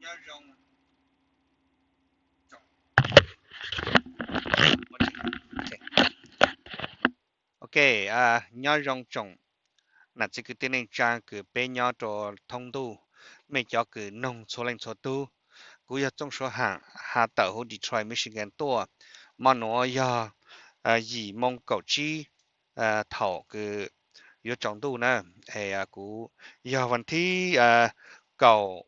Ok, nyob zoo tsoom nam txiv kwv tij neej tsaa kws peb nyob rua thoob ntuj, mej cov kws noog txhua leej txhua tug. Kuv yog Txooj Suav Haam, has tawm huv Detroit, Michigan tuaj. Mo nuav yog yim moo kaum tsib thaum kws yuav tsaus ntuj na. Kuv yog vas thib kaum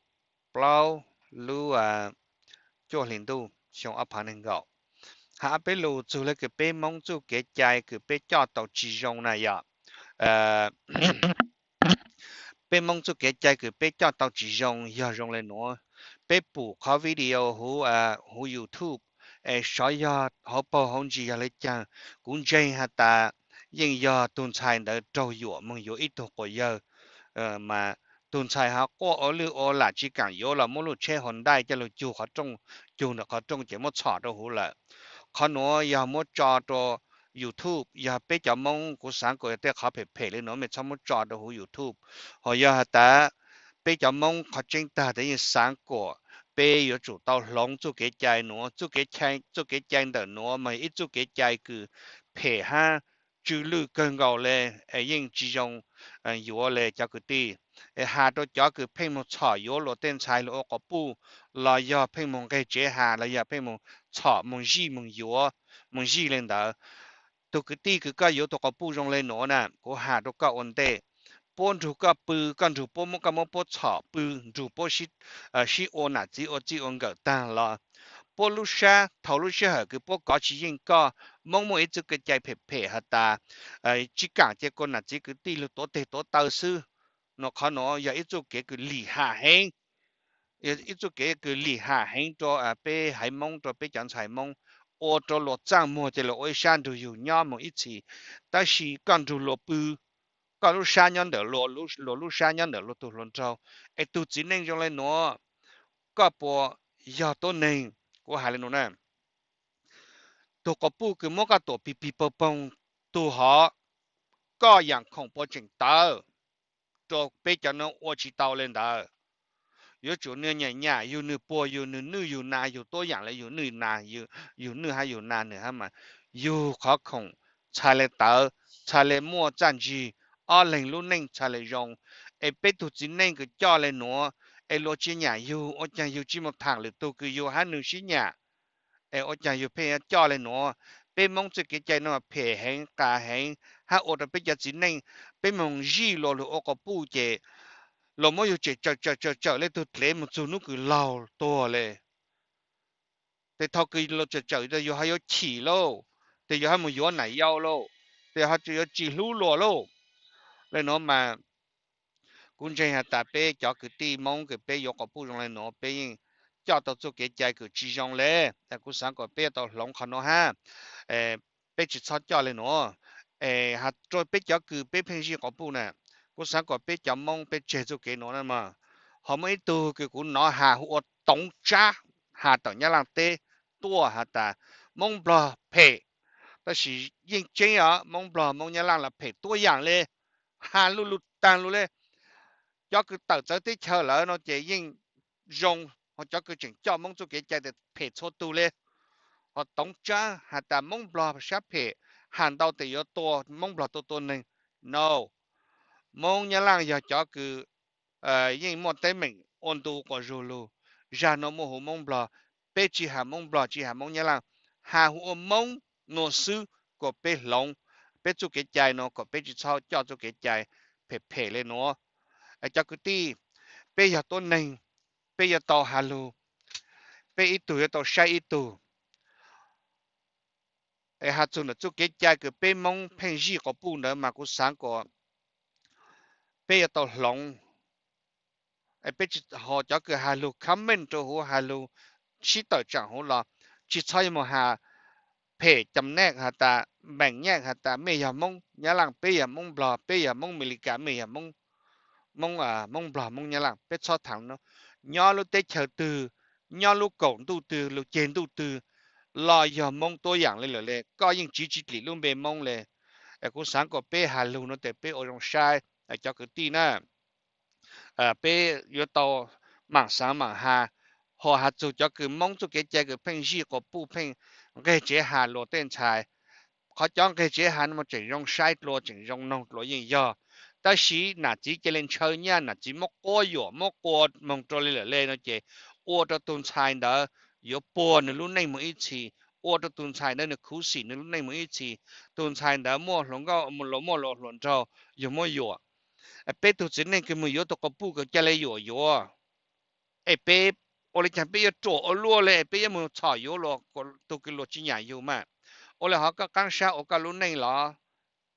plaub lub cuaj hli ntuj xyoo ob phav nees nkaum. Has ob peb lus txug le kws peb Moob txuj kev cai kws peb coj tau tsis zoo na yom. Peb Moob txuj kev cai kws peb coj tau tsis zoo yog zoo le nuav. Peb pum qhov video huv YouTube es xyov yog hauv paug hauv ntsis yog le caag, kuv ntseeg has tas yeej yog tug ntxhais ntawd raug yuam moog yuav ib tug quas yawg, mas tug ntxhais ho quaj ua lwj ua lam tsis kaam yuav los muab lub tsheb Hyundai coj lug cug qhov rooj, cug ntawm qhov rooj ces muab txhom rau huv lawm. Qhov nuav yog muab tso rua YouTube, yog peb cov Moob, kuv xaav kuas yog tej qhov phem phem le nuav mej txhob muab tso rau huv YouTube. Ho yog has tas peb cov Moob qhov tseeb tag tas yeej xaav kuas peb yuav tsum tau hloov txuj kev cai nuav, txuj kev cai ntawm nuav mas ib txuj kev cai kws phem hab tsw lwj kawg nkaus le, es yeej tsis zoo yuav le cov kwv tij. Es has rua cov kws pheej moog txhom yuav luas tej ntxhais lug ua quas puj, los yog pheej moog nqeg tsev has, los yog pheej moog txhom moog zij moog yuav, moog zij le ntawd. Tug kwv tij kws koj yuav tug quas puj zoo le nuav na, kuv has rua koj ua ntej, puab nrug koj pw, koj nrug puab muab, koj muab puab txhom pw, nrug puab sib ua nam txiv ua txij ua nkawm taag los, puab lub sab thaum lub sij hawm kws puab kov tsis yeej koj. Moob muaj ib txuj kev cai phem phem has tas tsis kaam cia kuas nam txiv kwv tij lug tuav teg tuav taw xwb. Nuav qhov nuav yog ib txuj kev kws lim ham heev, ib txuj kev kws lim ham heev rua peb haiv Moob, rua peb cov ntxhais Moob, ua rua luas txaaj muag ces luas ua ib sab nrug yug nyob moog ib txhis, tab sis koj nrug luas pw, koj lub sab nyob ntawm luas, luas lub sab nyob ntawm luag tug hluas nraug. Es tug txiv neej zoo le nuav, koj puas yog tuab neeg? Kuv has le nuav na, tug quas puj kws muab koj tuam pig pig poog poog tug hov, koj yaam khoom puas tseem tawv? Rua peb cov nuav ua tsis tau le ntawd. Yuav tsum nwg nyam nyam yug, nwg puag yug, nwg nwj yug na, yug tuab yaam le yug nwj na, yug nwj hab yug na nwg hab mas yug qhov khoom txhaj le tawv, txhaj le muaj txaj ntsig, ob leeg lub neej txhaj le zoo. Es peb tug txiv neej kws coj le nuav, es luas tsis nyam yug, ua caag yug tsis moog thaam lwm tug kws yug hab nwg sib nyam? Es ua caag yug pheej yuav coj le nuav? Peb Moob txuj kev cai nuav phem heev, qas heev, hab ua rua peb cov txiv neej, peb moog zij luas lug ua quas puj ces luas muab yug tsem tsawm tsawm tsawm tsawm le tug dlev moog txug nub kws laug tuag le. Tes thaum kws luas tsawm tsawm tes yus ho yuav chim lauj, tes yus ho moog yuav nam yau lauj, tes ho yuav tsis hlub luas lauj. Le nuav mas kuv ntseeg has tas peb cov kwv tij Moob kws peb yuav quas puj zoo le nuav, peb yeej coj tau txuj kev cai kws tsis zoo le. Kuv xaav kom peb yuav tau hloov qhov nuav hab. Peb tsis txhob coj le nuav. Es has rua peb cov kws peb pheej zij quas puj na, kuv xaav kom peb cov Moob peb tseg txuj kev nuav na mog. Ho muaj ib tug kws kuv nov has hu ua Toov Tsab, has tawm Nyab Laaj teb tuaj has tas Moob Nplog phem, tab sis yeej tseeb os, Moob Nplog Moob Nyab Laaj los phem tuab yaam le, has lu lug taag lug le. Cov kws tawm txawv teb chaws lawm no ces yeej zoo, ho cov kws tseem coj Moob txuj kev cai tes phem txhua tug le. Ho Toov Tsab has tas Moob Nplog sab phem, has ntau tes yuav tua Moob Nplog tua tua neeg. No, Moob Nyab Laaj yog cov kws yeej muaj teeb meem ua ntu quas zug lug. Zag nuav muaj hu Moob Nplog, peb tsis has Moob Nplog tsis has Moob Nyab Laaj, has hu ua Moob nuav xwb, kom peb hloov peb txuj kev cai nuav, kom peb tsis txhob coj txuj kev cai phem phem le nuav. Cov kwv tij, peb yog tuab neeg, peb yuav tau has lug, peb ib tug yuav tau saib ib tug. Es has txug ntawm txuj kev cai kws peb Moob pheej zij quas puj ntawd mas kuv xaav kom peb yuav tau hloov. Peb tsis, ho cov kws has lug comment rua huv, has lug sib tawm tsaam huv los tsis txhob yuav moog has phem cam nej has tas, meem nyaj has tas mej yog Moob Nyab Laaj, peb yog Moob Nplog, peb yog Moob Amelikas, mej yog Moob, Moob Nplog, Moob Nyab Laaj. Peb txhob thaam nuav. Nyob lub teb chaws twg, nyob lub kaum ntuj twg, lub ceg ntuj twg los yog Moob tuab yaam le lawm le, koj yeej tsiv tsis dlim lub npe Moob le. Kuv xaav kom peb has lug nuav tes peb ua zoo saib cov kwv tij na. Peb yuav tau maam xaav maam has, Qhov has txug cov kws Moob txuj kev cai kws pheej zij quas puj pheej nqeg tsev has luas tej ntxhais, qhov cov nqeg tsev has no mas tseem zoo saib dlua tseem zoo noog dlua yeej yog. Tab sis nam txiv ca le ntshaw nyaj, nam txiv muab quab yuam muab qua moog rua li lawm le no ces ua rua tug ntxhais ntawd yuav puag nwg lub neej moog ib txhis, ua rua tug ntxhais ntawd nwg khuv xim nwg lub neej moog ib txhis. Tug ntxhais ntawd muaj hluas nkauj los muaj hluas nraug yug muab yuam. Peb tug txiv neej kws moog yuav tug quas puj kws ca le yuam yuav, es peb ua le caag peb yuav ruam ua luaj le es peb yuav moog txhom yuav tug kws luas tsi nyam yug mas? Ua le hov koj qaab sab ua koj lub neej los?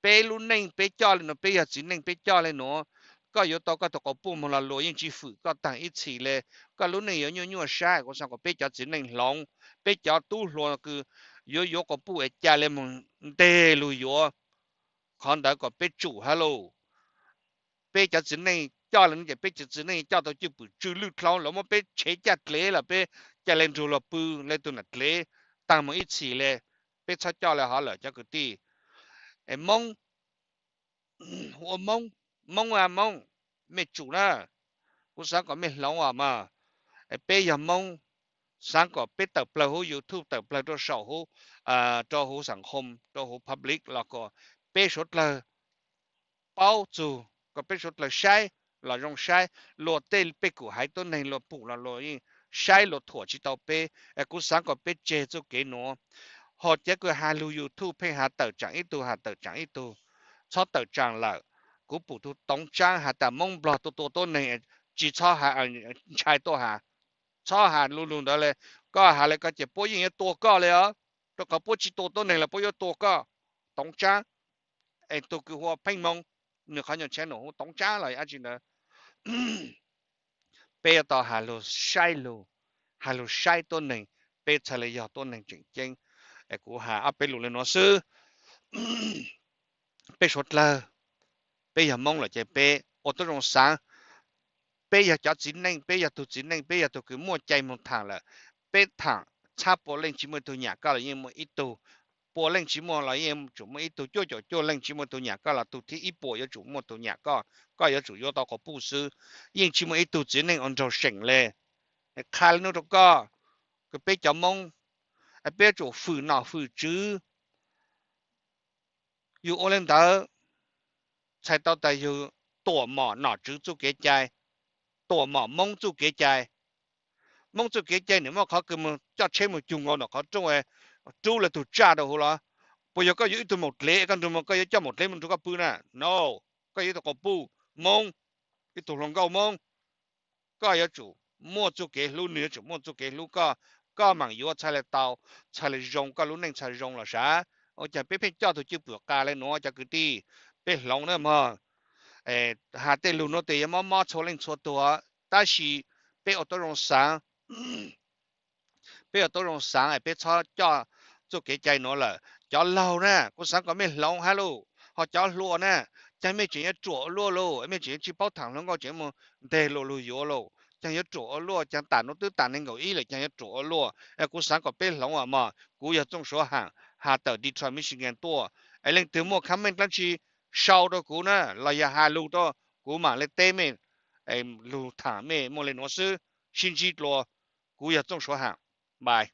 Peb lub neej peb coj le nuav, peb yog txiv neej peb coj le nuav. Koj yuav tau koj tug quas puj moog los luas yeej tsi fwm koj taag ib txhis le. Koj lub neej yuav nyuaj nyuaj sab, kuv xaav kom peb cov txiv neej hloov, peb cov tub hluas kws yuav yuav quas puj es ca le moog nteg lug yuav, qhov ntawd kom peb tsum hab lauj. Peb cov txiv neej coj le nuav ces peb cov txiv neej coj tau cwj pwm tsw lwj dlhau, lawv muab peb tshev caj dlev los peb ca le nrug luag pw le tug nam dlev taag moog ib txhis le. Peb txhob coj le hov lawm cov kwv tij. Es Moob, ua Moob, Moob a Moob, mej tsum na. Kuv xaav kom mej hloov os mas. Peb yog Moob, xaav kom peb tawm plawg huv YouTube, tawm plawg rua saum huv, rua huv xam khoo, rua huv public los kom peb suav dlawg paub txug, kom peb suav dlawg saib los zoo saib, luag tej pej kum haiv tuab neeg luag pum los luag yeej saib luag thuam tsi tau peb. Kuv xaav kom peb tseg txuj kev nuav. Ho cov kws has lug YouTube pheej has tawm tsaam ib tug has tawm tsaam ib tug, txhob tawm tsaam lawm. Kuv pum tug Toov Tsaab has tas Moob Nplog tua tua tuab neeg, tsi txhob has, ntshai tuaj has. Txhob has lu lug ntawd le. Koj has le koj ces puab yeej yuav tua koj le os, rua qhov puab tsi tua tuab neeg los puab yuav tua koj. Toov Tsaab, es tug kws hu ua Pheej Moo, nwg qhov nyuag channel hu Toov Tsaab los dab tsi ntawd. Peb yuav tau has lug saib lug, has lug saib tuab neeg, peb txhad le yog tuab neeg tseem ceeb. Kuv has ob peb lus le nuav xwb. Peb suav dlawg, peb yog Moob lawm ces peb ua tub zoo xaav. Peb yog cov txiv neej, peb yog tug txiv neej, peb yog tug kws muaj cai moog thaam lawm. Peb thaam txhab pua leej tsi muaj ib tug nyam koj los yeej muaj ib tug, pua leej tsi muaj los yeej tsum muaj ib tug, cuaj caum cuaj leej tsi muaj tug nyam koj los tug thib ib puas yuav tsum muaj tug nyam koj, koj yuav tsum yuav tau quas puj xwb. Yeej tsi muaj ib tug txiv neej ua nraug seem le. Qha le nuav rua koj, kws peb cov Moob, peb yuav tsum fwm nom fwm tswv. Yug ua le ntawd, txhais tau tas yug tuam mom nom tswv txuj kev cai, tuam mom Moob txuj kev cai. Moob txuj kev cai nwg muaj qhov kws moog coj tsheb moog cug nkaus ntawm qhov rooj, rub le tug tsaj rau huv los? Puas yog koj yuav ib tug maum dlev koj nrug moog, koj yuav coj maum dlev moog nrug koj pw na? No, koj yuav ib tug quas puj Moob, ib tug hluas nkauj Moob. Koj yuav tsum muaj txuj kev hlub, nwg yuav tsum muaj txuj kev hlub koj, koj maam yuav txhaj le tau, txhaj le zoo, koj lub neej txhaj zoo los sav. Ua caag peb pheej coj tug cwj pwm qas le nuav cov kwv tij? Peb hloov na mog. Has tej lug nuav tes yuav mob mob txhua leej txhua tug, tab sis peb ua tub zoo xaav, peb ua tub zoo xaav es peb txhob coj txuj kev cai nuav lawm. Cov laug na, kuv xaav kom mej hloov hab lauj. Ho cov hluas na, caag mej tseem yuav ruam ua luaj lauj, mej tseem yuav tsi paub thaam hluas nkauj, tseem moog nteg luas lug yuav lauj, caag yuav ruam ua luaj, caag tam nuav twb tam neeg nkaum ib lawm caag yuav ruam ua luaj. Es kuv xaav kom peb hloov os mog. Kuv yog Txooj Suav Haam, has tawm Detroit, Michigan tuaj. Es leej twg muaj comment dlaab tsi sau rua kuv na, los yog has lug rua kuv, maam le teb mej lug thaam mej muaj le nuav xwb. Sib ntsib dlua. Kuv yog Txooj Suav Haam, bye.